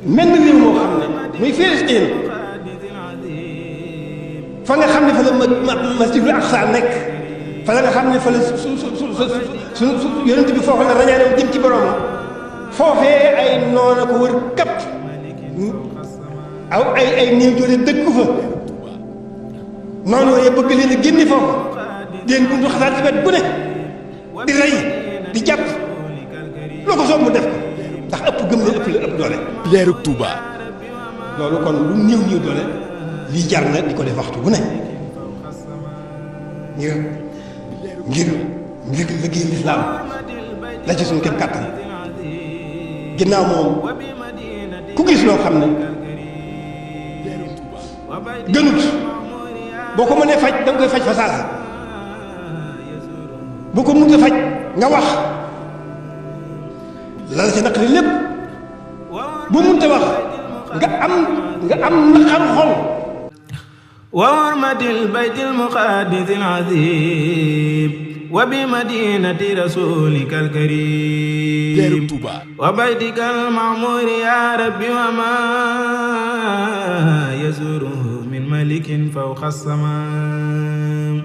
mel na réew moo xam ne muy Filistin fa nga xam ne fa la masjidul Aqsa nekk fa la nga xam ne fa la su yonent bi foofu la rañaane jëm ci borom foofee ay noona ko wër kapp aw ay néew doole dëkku fa noonu yooyu bëgg leen a génne foofu déen buntu xasaat ci wet bu ne di rey di jàpp loo ko soob mu def ko ndax ëpp gëm leen ëpp la ëpp doole. leerug Touba. loolu kon lu néew néew doole lii jar na di ko def waxtu bu ne ngir liggéey lislaam la ci suñu képp kàttan ginnaaw moom ku gis loo xam ne gënut boo ko mënee faj da nga koy faj fa saasa boo ko mënut a faj nga wax la la ci naqari lépp bu mënut a wax nga am naqaru xol. وحرمة البيت المقدس العظيم وبمدينة رسولك الكريم وبيتك المعمور يا ربي وما يزوره من ملك فوق السماء.